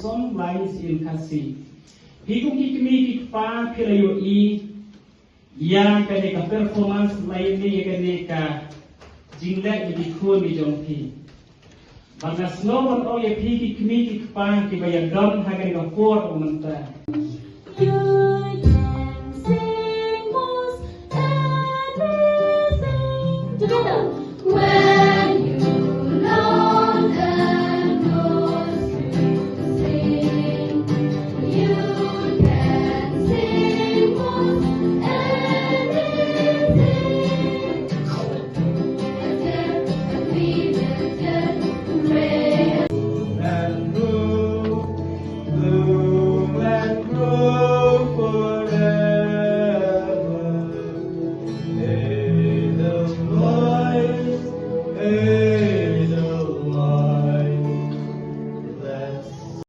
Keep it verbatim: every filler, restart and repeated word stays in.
Online in Khasi. Phi kum ki kmie ki kpa phi la ïohi ïa kane ka performance lane ïa kane ka jingleh ïa ki khun ki jong phi. Bad nga sngew ban ong ïa phi ki kmie ki kpa kiba ïadon ha kane ka por mynta.